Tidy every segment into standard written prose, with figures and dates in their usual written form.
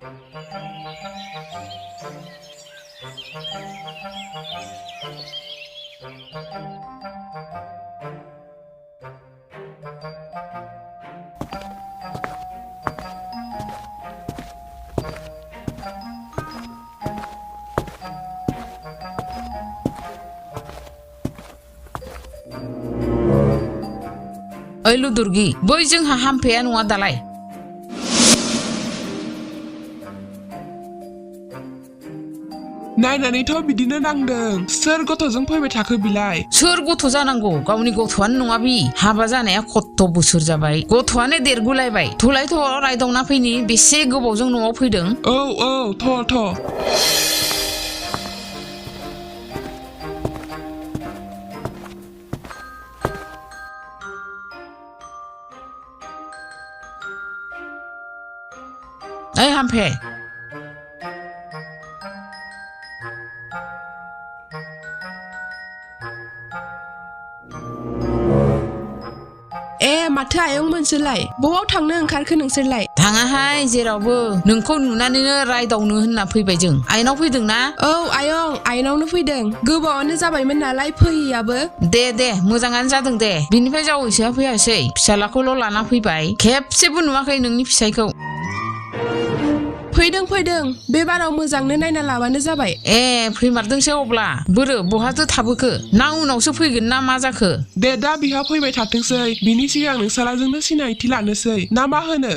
ओइ लुदुरगि बै जोंहा हामफेया नङा दालाय नायनानैथ' बिदिनो नांदों सोर गथ'जों फैबाय थाखो बिलाय सोर गथ' जानांगौ गावनि गथ'आनो नङा बि हाबा जानाया खत्त बोसोर जाबाय गथ'आनो देरगुलायबाय थलाय थ' रायदावना फैनि बेसे गोबावजों न'आव फैदों औ थ' ओइ हामफे माथो आयं मोनसोरलाय बबाव थांनो ओंखारखो नोंसोरलाय थाङाहाय जेरावबो नोंखौ नुनानैनो रायदावनो होनना फैबाय जों आइनाव फैदों ना औ आयं आइनावनो फैदों गोबावानो जाबायमोन नालाय फैयाबो दे मोजाङानो जादों दे बिनिफ्राय जावैसोआ फैयासै फिसालाखौल' लाना फैबाय खेबसेबो नुवाखै नोंनि फिसायखौ फैदों बे बाराव मोजांनो नायना लाबानो जाबाय फैमारदोंसो अब्ला बोरो बहाथो थाबोखो ना उनावसो फैगोन ना मा जाखो दे दा बिहा फैबाय थाथोंसै बिनि सिगां नोंसालाजोंनो सिनायथि लानोसै ना मा होनो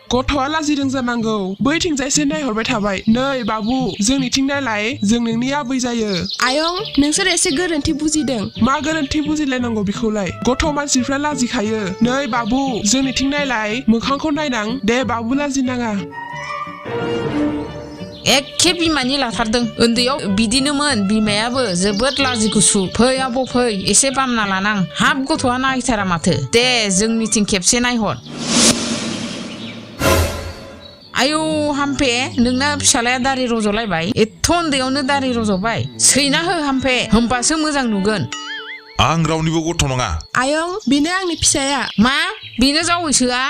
गथ'आ लाजिदों जानांगौ बैथिंजायसो नायहरबाय थाबाय नै बाबु जोंनिथिं नायलाय जों नोंनि आबै जायो आयं नोंसोर एसे गोरोन्थि बुजिदों मा गोरोन्थि बुजिलायनांगौ बिखौलाय गथ' मानसिफ्रा लाजिखायो नै बाबु जोंनिथिं नायलाय मोखांखौ नायनां दे बाबु लाजिनाङा एखे बिमानि लाथारदों उन्दैयाव बिदिनोमोन बिमायाबो जोबोद लाजि गुसु फै आबौ फै एसे बामना लानां हाब गथ'आ नायथारा माथो दे जोंनिथिं खेबसे नायहर आयौ हामफे नोंना फिसालाया दारि रज'लायबाय एथ' उन्दैयावनो दारि रज'बाय सैना हो हामफे होमबासो मोजां नुगोन आं रावनिबो गथ' नङा आयं बेनो आंनि फिसाया मा बेनो जावैसोआ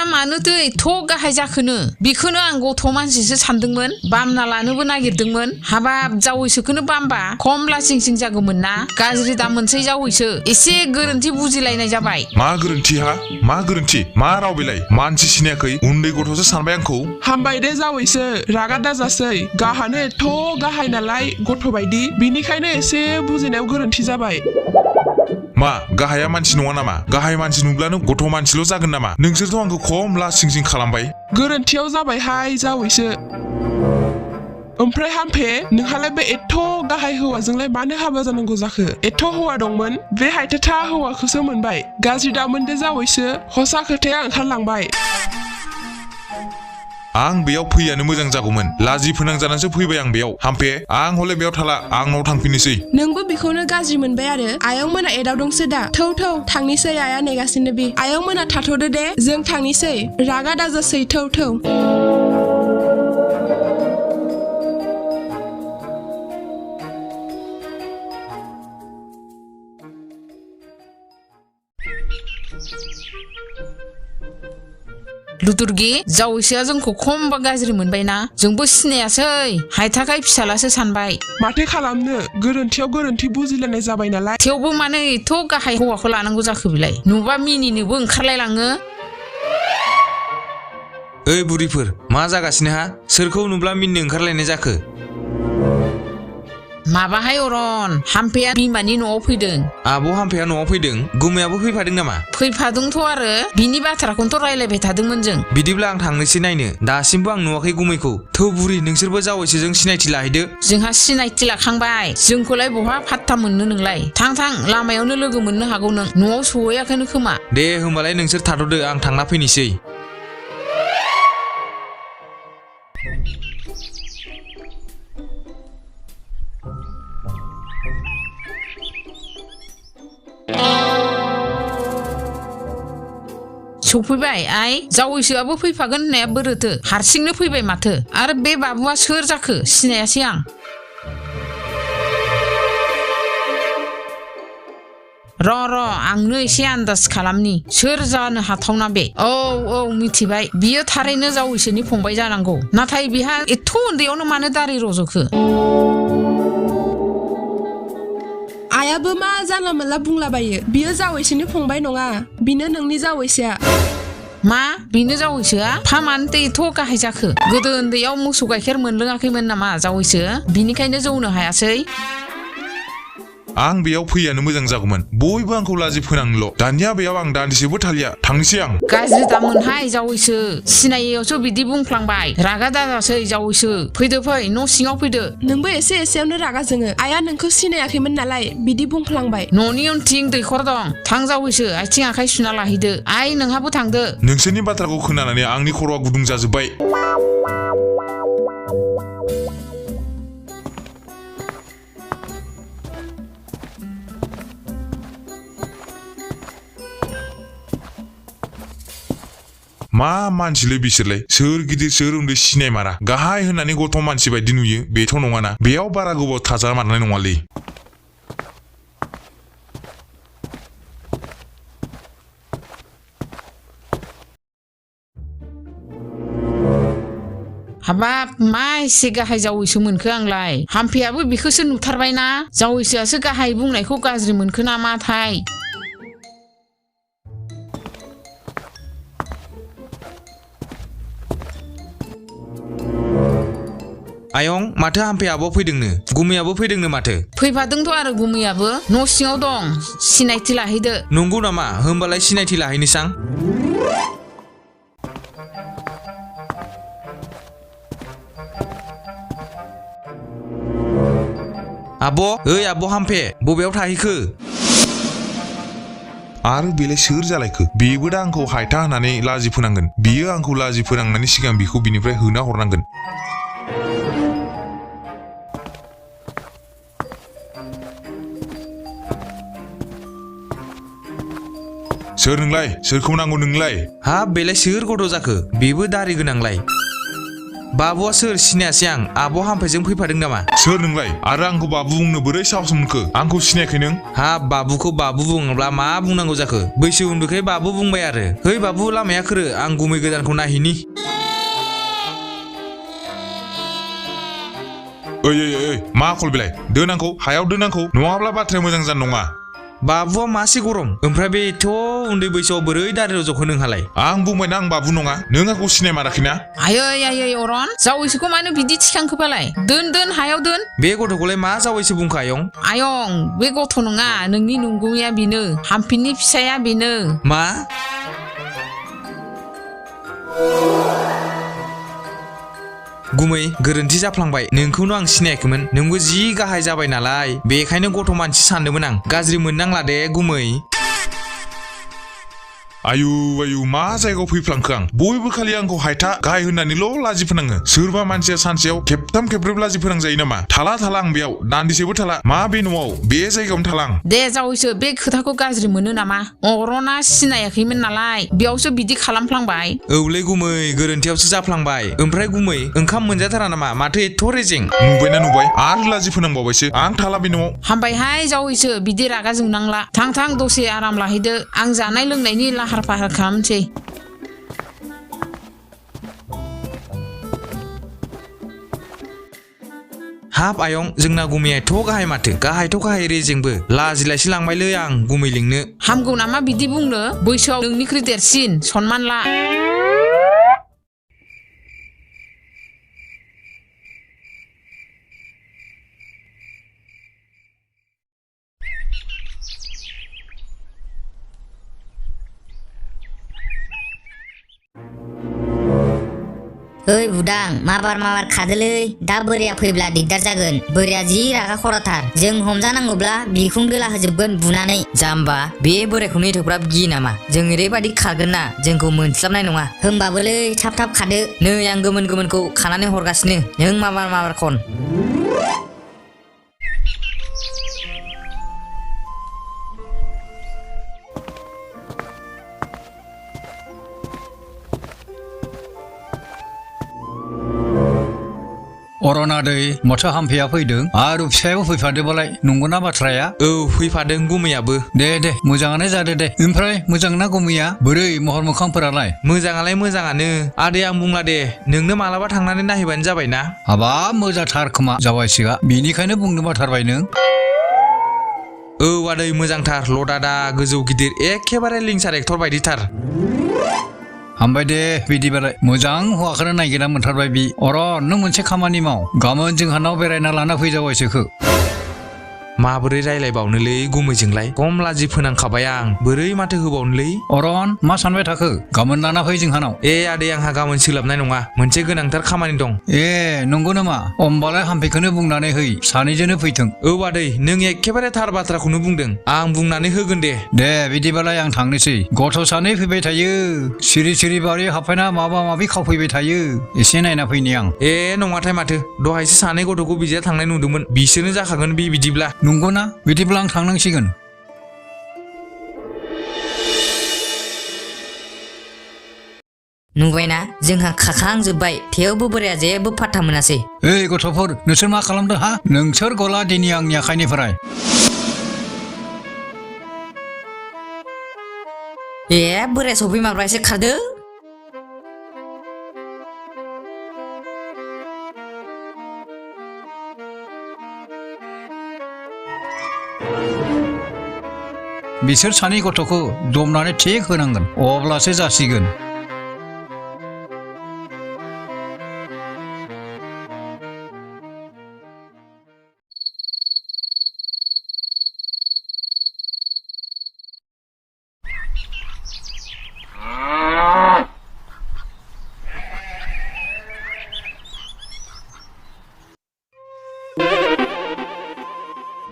मानोथो एथ' गाहाय जाखोनो बेखौनो आं गथ' मानसिसो सानदोंमोन बामना लानोबो नागिरदोंमन हाबाब जावैसोखौनो बामबा खम लासिं सिं जागौमोन ना गाज्रि दा मोनसै जावैसो एसे गोरोन्थि बुजिलायनाय जाबाय मा गोरोन्थि मा गोरोन्थि मा राव बिलाय मानसि सिनायाखै उन्दै गथ'सो सानबाय आंखौ हामबाय दे जावैसो रागा दाजासै गाहानो एथ' गाहाय नालाय गथ' बायदि बिनिखायनो एसे बुजिनायाव गोरोन्थि जाबाय मा गाहाया मानसि नङा नामा गाहाय मानसि नुब्लानो गथ' मानसिल' जागोन नामा नोंसोरथ' आंखौ खम लासिं सिं खालामबाय गोरोन्थियाव जाबायहाय जावैसो ओमफ्राय हामफे नोंहालाय बे एथ' गाहाय हौवाजोंलाय मानो हाबा जानांगौ जाखो एथ' हौवा दंमोन बे हायथा हौवाखौसो मोनबाय गाज्रि दामोन दे जावैसो हसा खोथाया ओंखारलांबाय आं बेयाव फैयानो मोजां जागौमोन लाजि फोनांजानासो फैबाय आं बेयाव हामफे आं हले बेयाव थाला आं न'आव थांफिननोसै नोंबो बेखौनो गाज्रि मोनबाय आरो आयं मोना एदावदोंसो दा थौ थांनिसै आया नेगासिनो बि आयं मोना थाथ'दो दे जों थांनिसै रागा दाजासै थौ लुदुरगि जावैसोआ जोंखौ खमबा गाज्रि मोनबायना जोंबो सिनायासै हायथाखाय फिसालासो सानबाय माथो खालामनो गोरोन्थियाव गोरोन्थि बुजिलायनाय जाबाय नालाय थेवबो मानो एथ' गाहाय हौवाखौ लानांगौ जाखो बिलाय नुबा मिनिनोबो ओंखारलायलाङो ओइ बुरिफोर मा जागासिनो सोरखौ नुब्ला मिनिनो ओंखारलायनाय जाखो माबाहाय अरन हामफेया बिमानि न'आव फैदों आब' हामफेया न'आव फैदों गुमैयाबो फैफादों नामा फैफादोंथ' आरो बिनि बाथ्राखौनोथ' रायलायबाय थादोंमोन जों बिदिब्ला आं थांनोसै नायनो दासिमबो आं नुवाखै गुमैखौ थौ बुरि नोंसोरबो जावैसोजों सिनायथि लाहैदो जोंहा सिनायथि लाखांबाय जोंखौलाय बहा फात्ता मोननो नोंलाय थां लामायावनो लोगो मोननो हागौ नों न'आव सहैयाखैनो खोमा दे होमबालाय नोंसोर थाथ'दो आं थांना फैनोसै सफैबाय आइ जावैसोआबो फैफागोन होननाया बोरोथो हारसिंनो फैबाय माथो आरो बे बाबुआ सोर जाखो सिनायासै आं र' आंनो एसे आन्दाज खालामनि सोर जानो हाथावना बे औ मिथिबाय बियो थारैनो जावैसोनि फंबाय जानांगौ नाथाय बिहा एथ' उन्दैयावनो मानो दारि रज'खो आयाबो मा जानला मोनला बुंलाबायो बियो जावैसोनि फंबाय नङा बिनो नोंनि जावैसोआ मा बिनो जावैसोआ फामानोथ' एथ' गाहाय जाखो गोदो उन्दैयाव मोसौ गाइखेर मोनलोङाखैमोन नामा जावैसो बिनिखायनो जौनो हायासै आं बेयाव फैयानो मोजां जागौमोन बयबो आंखौ लाजि फोनांनोल' दानिया बेयाव आं दान्दिसेबो थालिया थांनोसै आं गाज्रि दामोनहाय जावैसो सिनायैयावसो बिदि बुंफ्लांबाय रागा दाजासै जावैसो फैदो फै न' सिङाव फैदो नोंबो एसेयावनो रागा जोङो आया नोंखौ सिनायाखैमोन नालाय बिदि बुंफ्लांबाय न'नि उनथिं दैखर दं थां जावैसो आथिं आखाइ सुना लाहैदो आइ नोंहाबो थांदो नोंसोरनि बाथ्राखौ खोनानानै आंनि खर'आ गुदुं जाजोब्बाय मा मानसिलै बिसोरलाय सोर गिदिर सोर उन्दै सिनायमारा गाहाय होननानै गथ' मानसि बायदि नुयो बेथ' नङाना बेयाव बारा गोबाव थाजामारनाय नङालै हाबाब मा एसे गाहाय जावैसो मोनखो आंलाय हाम्फेयाबो बेखौसो नुथारबायना जावैसोआसो गाहाय बुंनायखौ गाज्रि मोनखो ना माथाय आयं माथो हाम्फे आब' फैदोंनो गुमैयाबो फैदोंनो माथो फैफादोंथ' आरो गुमैयाबो न' सिङाव दं सिनायथि लाहैदो नंगौ नामा होमबालाय सिनायथि लाहैनोसां आब' हाम्फे बबेयाव थाहैखो आरो बेलाय सोर जालायखो बेबो दा आंखौ हायथा होननानै लाजि फोनांगोन बियो आंखौ लाजि फोनांनायनि सिगां बिखौ बिनिफ्राय होना हरनांगोन सोर नोंलाय सोरखौ नांगौ नोंलाय हाब बेलाय सोर गथ' जाखो बेबो दारि गोनांलाय बाबुआ सोर सिनायासै आं आब' हाम्फेजों फैफादों नामा सोर नोंलाय आरो आंखौ बाबु बुंनो बोरै साहस मोनखो आंखौ सिनायाखै नों हाब बाबुखौ बाबु बुङोब्ला मा बुंनांगौ जाखो बैसो उन्दैखाय बाबु बुंबाय आरो है बाबु लामाया खोरो आं गुमै गोदानखौ नायहैनि ओइ मा कल बेलाय दोन आंखौ हायाव दोन आंखौ नङाब्ला बाथ्राया मोजां जानाय नङा बाबुआ मासे गरम ओमफ्राय बे एथ' उन्दै बैसोआव बोरै दारि रज'खो नोंहालाय आं बुंबायना आं बाबु नङा नों आंखौ सिनायमाराखैना आयै अरन जावैसोखौ मानो बिदि थिखांखोबालाय दोन हायाव दोन बे गथ'खौलाय मा जावैसो बुंखो आयं बे गथ' नङा नोंनि नंगुमैया बेनो हाम्फिनि फिसाया बेनो मा गुमै गोरोन्थि जाफ्लांबाय नोंखौनो आं सिनायाखैमोन नोंबो जि गाहाय जाबाय नालाय बेखायनो गथ' मानसि सानदोंमोन आं गाज्रि मोननांला दे गुमै आयु मा जायगायाव फैफ्लांखो आं बयबो खालि आंखौ हायथा गाहाय होननानैल' लाजि फोनाङो सोरबा मानसिया सानसेयाव खेबथाम खेबब्रै लाजि फोनांजायो नामा थाला आं बेयाव दान्दिसेबो थाला मा बे न'आव बे जायगायावनो थाला आं दे जावैसो बे खोथाखौ गाज्रि मोनो नामा अरना सिनायाखैमोन नालाय बेयावसो बिदि खालामफ्लांबाय औलै गुमै गोरोन्थियावसो जाफ्लांबाय ओमफ्राय गुमै ओंखाम मोनजाथारा नामा माथो एथ' रेजें नुबाय आरो लाजि फोनांबावबायसो आं थाला बे न'आव हामबायहाय जावैसो बिदि रागा जोंनांला थां दसे आराम लाहैदो आं जानाय लोंनायनि लाहार फाहार खालामसै हाब आयं जोंना गुमैया एथ' गाहाय माथो गाहायथ' गाहाय रेजेंबो लाजिलायसो लांबायलै आं गुमै लिंनो हामगौ नामा बिदि बुंनो बैसोआव नोंनिख्रुइ देरसिन सनमान ला ओइ बुदां माबार खादोलै दा बोराया फैब्ला दिगदार जागोन बोराया जि रागा खराथार जों हमजानांगौब्ला बिखुं दोला होजोबगोन बुनानै जाम्बा बे बोरायखौनो एथ'ग्राब गियो नामा जों ओरैबायदि खारगोन ना जोंखौ मोनस्लाबनाय नङा होमबाबोलै थाब खादो नै आं गोमोनखौ खानानै हरगासिनो नों माबार खन अरनादै माथो हाम्फैया फैदों आरो फिसायाबो फैफादोबालाय नंगौना बाथ्राया औ फैफादों गुमैयाबो दे मोजाङानो जादो दे ओमफ्राय मोजां ना गुमैया बोरै महर मोखांफोरालाय मोजाङालाय मोजाङानो आदै आं बुंला दे नोंनो मालाबा थांनानै नायहैबानो जाबाय ना हाबाब मोजांथार खोमा जावायसोआ बेनिखायनो बुंनो बाथारबाय नों औ आदै मोजांथार लदादा गोजौ गिदिर एखेबारे लिंसार एक्टर बायदिथार हामबाय दे बिदिबालाय मोजां हौवाखौनो नायगिरना मोनथारबाय बि अरन नों मोनसे खामानि माव गाबोन जोंहानाव बेरायना लाना फै जावायसोखो माबोरै रायलायबावनोलै गुमैजोंलाय खम लाजि फोनांखाबाय आं बोरै माथो होबावनोलै अरन मा सानबाय थाखो गाबोन लाना फै जोंहानाव ए आदै आंहा गाबोन सोलाबनाय नङा मोनसे गोनांथार खामानि दं ए नंगौ नामा होमबालाय हाम्फैखौनो बुंनानै है सानैजोंनो फैथों औ आदै नों एखेबारे थार बाथ्राखौनो बुंदों आं बुंनानै होगोन दे बिदिबालाय आं थांनोसै गथ' सानै फैबाय थायो सिरि बारि हाबफैना माबा माबि खावफैबाय थायो एसे नायना फैनि आं ए नङाथाय माथो दहायसो सानै गथ'खौ बिदिया थांनाय नुदोंमोन बिसोरनो जाखागोन बिदिब्ला नंगौना बिदिब्ला आं थांनांसिगोन नुबायना जोंहा खाखांजोब्बाय थेवबो बोराया जेबो फात्ता मोनासै ओइ गथ'फोर नोंसोर मा खालामदों हा नोंसोर गला दिनै आंनि आखाइनिफ्राय ए बोराया सफैमारबायसो खारदो बिसोर सानै गथ'खौ दमनानै थिक होनांगोन अब्लासो जासिगोन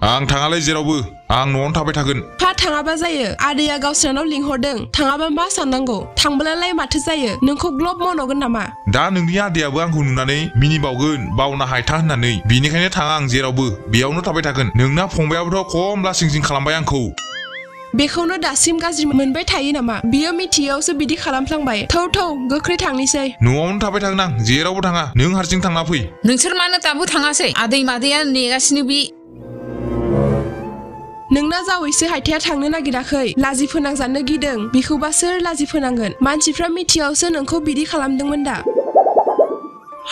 आं थाङालै जेरावबो आं न'आवनो थाबाय थागोन थाङाबा जायो आदैया गावस्रानाव लिंहरदों थाङाबा मा साननांगौ थांब्लालाय माथो जायो नोंखौ ग्लब मनगोन नामा दा नोंनि आदैयाबो आंखौ नुनानै मिनिबावगोन बावना हायथा होननानै बिनिखायनो थाङा आं जेरावबो बेयावनो थाबाय थागोन नोंना फंबायाबोथ' खम लासिं खालामबाय आंखौ बेखौनो दासिम गाज्रि मोनबाय थायो नामा बियो मिथियावसो बिदि खालामफ्लांबाय थौ गोख्रै थांनिसै न'आवनो थाबाय थागोन आं जेरावबो थाङा नों हारसिं थांना फै नोंसोर मानो दाबो थाङासै आदै मादैया नेगासिनो बि नोंना जावैसो हायथाया थांनो नागिराखै लाजि फोनांजानो गिदों बिखौबा सोर लाजि फोनांगोन मानसिफ्रा मिथियावसो नोंखौ बिदि खालामदोंमोन दा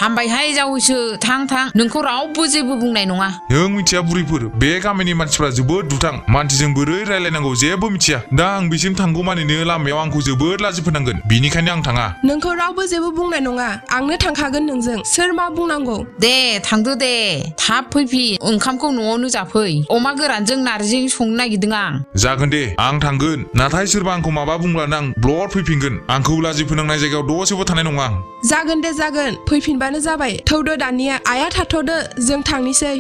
हामबायहाय जावैसो थां नोंखौ रावबो जेबो बुंनाय नङा नों मिथिया बुरैफोर बे गामिनि मानसिफ्रा जोबोद दुथां मानसिजों बोरै रायलायनांगौ जेबो मिथिया दा आं बिसिम थांगौ मानिनो लामायाव आंखौ जोबोद लाजि फोनांगोन बिनिखायनो आं थाङा नोंखौ रावबो जेबो बुंनाय नङा आंनो थांखागोन नोंजों सोर मा बुंनांगौ दे थांदो दे थाब फैफिन ओंखामखौ न'आवनो जाफै अमा गोरानजों नारजिजों संनो नागिरदों आं जागोन दे आं थांगोन नाथाय सोरबा आंखौ माबा बुंब्लानो आं ब्लड फैफिनगोन आंखौ लाजि फोनांनाय जायगायाव दसेबो थानाय नङा आं जागोन दे फैफिनबानो जाबाय थौदो दानिया आइया थाथ'दो जों थांनिसै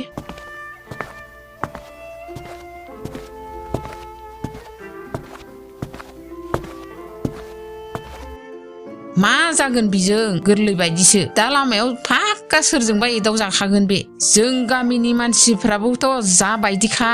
मा जागोन बिजों गोरलै बायदिसो दा लामायाव फाक्का सोरजोंबा एदाव जाखागोन बे जों गामिनि मानसिफ्राबोथ' जा बायदिखा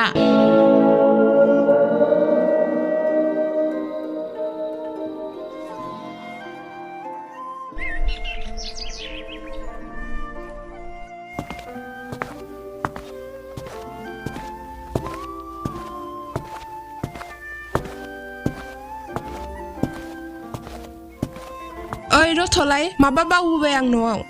ओइ रथ'लाय माबा बावबोबाय आं न'आव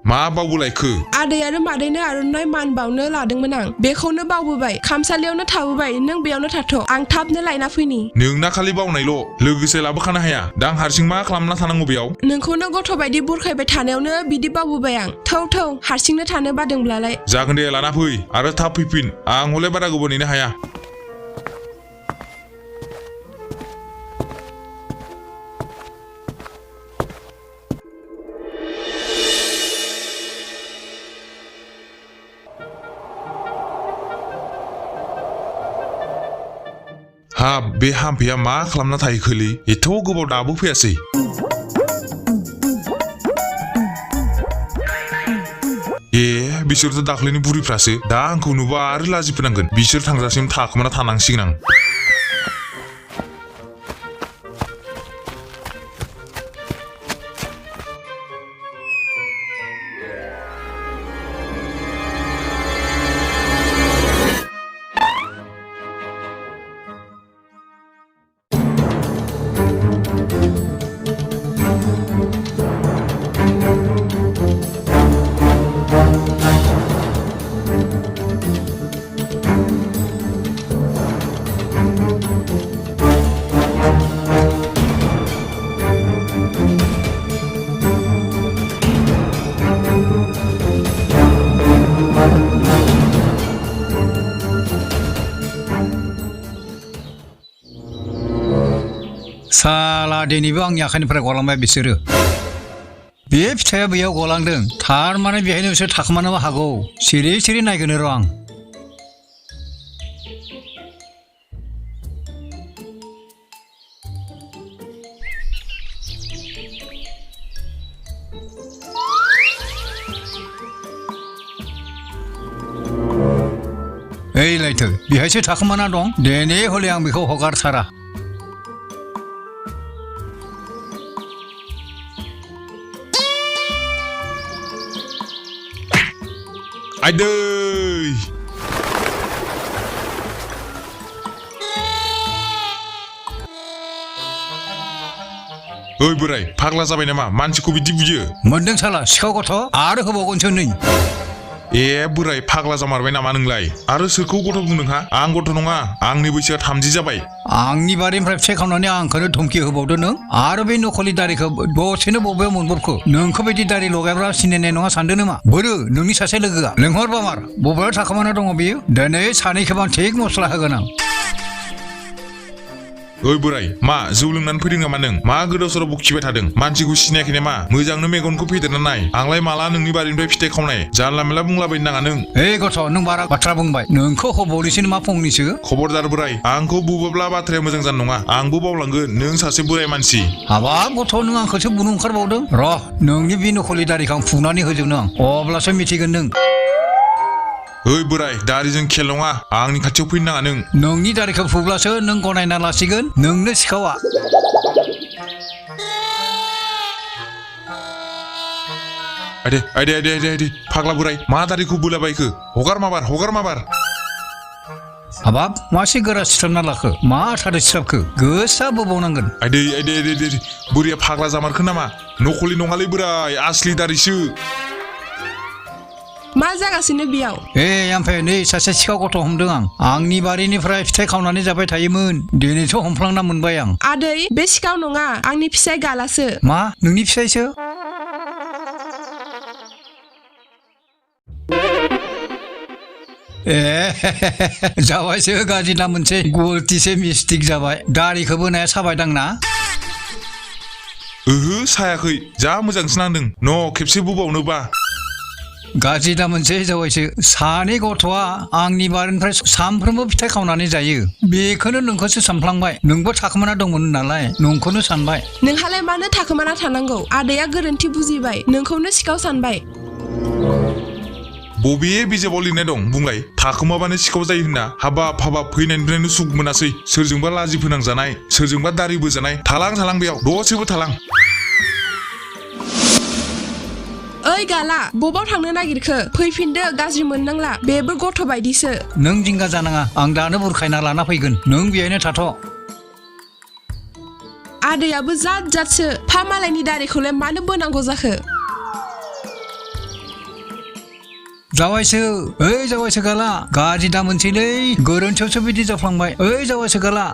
मा बावबोलायखो आदै आरो मादैनो आर'नाइ मान बावनो लादोंमोन आं बेखौनो बावबोबाय खामसालियावनो थाबोबाय नों बेयावनो थाथ' आं थाबनो लायना फैनि नोंना खालि बावनायल' लोगोसे लाबोखानो हाया दा आं हारसिं मा खालामना थानांगौ बेयाव नोंखौनो गथ' बायदि बुरखायबाय थानायावनो बिदि बावबोबाय आं थौ हारसिंनो थानो बादोंब्लालाय जागोन दे लाना फै आरो थाब फैफिन आं हले बारा गोबाव नेनो हाया हाब बे हाम्फैया मा खालामना थायोखोलै एथ' गोबाव दाबो फैयासै ए बिसोरथ' दाख्लैनि बुरिफ्रासो दा आंखौ नुबा आरो लाजि फोनांगोन बिसोर थांजासिम थाखोमाना थानांसिगोन आं साला दिनैबो आंनि आखाइनिफ्राय गलांबाय बिसोरो बे फिथाइया बैयाव गलांदों थारमाने बेहायनो बिसोर थाखोमानोबो हागौ सिरि सिरि नायगोन र' आं ओइ लायथो बेहायसो थाखोमाना दं दिनै हले आं बेखौ हगारथारा आइदै ओइ बोराय फाग्ला जाबाय नामा मानसिखौ बिदि बुयो मोनदों साला सिखाव गथ' आरो होबावगोनसो नै ए बोराय फाग्ला जामारबाय नामा नोंलाय आरो सोरखौ गथ' बुंदों हा आं गथ' नङा आंनि बैसोआ 30 जाबाय आंनि बारिनिफ्राय फिथाइ खावनानै आंखौनो धमकि होबावदो नों आरो बे नखलि दारिखौ दसेनो बबेयाव मोनबोखो नोंखौ बायदि दारि लगायग्रा सिनायनाय नङा सानदों नामा बोरो नोंनि सासे लोगोआ लेंहर बामार बबेयाव थाखोमाना दङ बियो दिनै सानैखौबो आं थिक मस्ला होगोन आं ओइ बोराय मा जौ लोंनानै फैदों नामा नों मा गोदाव सोराव बखिबाय थादों मानसिखौ सिनायाखै नामा मोजांनो मेगनखौ फेदेरना नाय आंलाय माला नोंनि बारिनिफ्राय फिथाइ खावनाय जानला मेला बुंलाबायनो नाङा नों ओइ गथ' नों बारा बाथ्रा बुंबाय नोंखौ हबावनोसै मा फंनैसो खबरदार बोराय आंखौ बुबोब्ला बाथ्राया मोजां जानाय नङा आंबो बावलांगोन नों सासे बोराय मानसि हाबाब गथ' नों आंखौसो बुनो ओंखारबावदों र' नोंनि बे नखलि दारिखौ आं फुनानै होजोबनो आं अब्लासो मिथिगोन नों ओइ बोराय दारिजों खेल नङा आंनि खाथियाव फैनो नाङा नों नोंनि दारिखौ फुब्लासो नों गनायना लासिगोन नोंनो सिखावा आइदे फाग्ला बोराय मा दारिखौ बोलाबायखो हगार माबार हाबाब मासे गोरा सिथाबना लाखो मा थादो सिथाबखो गोसा बोबावनांगोन आइदे बुरिया फाग्ला जामारखो नामा नखलि नङालै बोराय आसलि दारिसो मा जागासिनो बेयाव ओमफ्राय नै सासे सिखाव गथ' हमदों आं आंनि बारिनिफ्राय फिथाइ खावनानै जाबाय थायोमोन दिनैथ' हमफ्लांना मोनबाय आं आदै बे सिखाव नङा आंनि फिसाय गालासो मा नोंनि फिसायसो जाबायसो गाज्रिना मोनसे गलतिसे मिस्टेक जाबाय दारिखौ बोनाया साबायदां ना ओहो सायाखै जा मोजांसो नांदों न' खेबसे बुबावनोबा गाज्रि दा मोनसे जाबायसो सानै गथ'आ आंनि बारिनिफ्राय सानफ्रोमबो फिथाइ खावनानै जायो बेखौनो नोंखौसो सानफ्लांबाय नोंबो थाखोमाना दंमोन नालाय नोंखौनो सानबाय नोंहालाय मानो थाखोमाना थानांगौ आदैया गोरोन्थि बुजिबाय नोंखौनो सिखाव सानबाय बबे बिजाबाव लिरनाय दं बुंलाय थाखोमाबानो सिखाव जायो होनना हाबाब फैनायनिफ्रायनो सुख मोनासै सोरजोंबा लाजि फोनांजानाय सोरजोंबा दारि बोजानाय थालां बेयाव दसेबो थालां ओइ गाला बबाव थांनो नागिरखो फैफिनदो गाज्रि मोननांला बेबो गथ' बायदिसो नों जिंगा जानाङा आं दानो बुरखायना लाना फैगोन नों बेहायनो थाथ' आदैयाबो जातसो फा मालायनि दारिखौलाय मानो बोनांगौ जाखो जावायसो गाला गाज्रि दा मोनसैलै गोरोन्थियावसो बिदि जाफ्लांबाय ओइ जावायसो गाला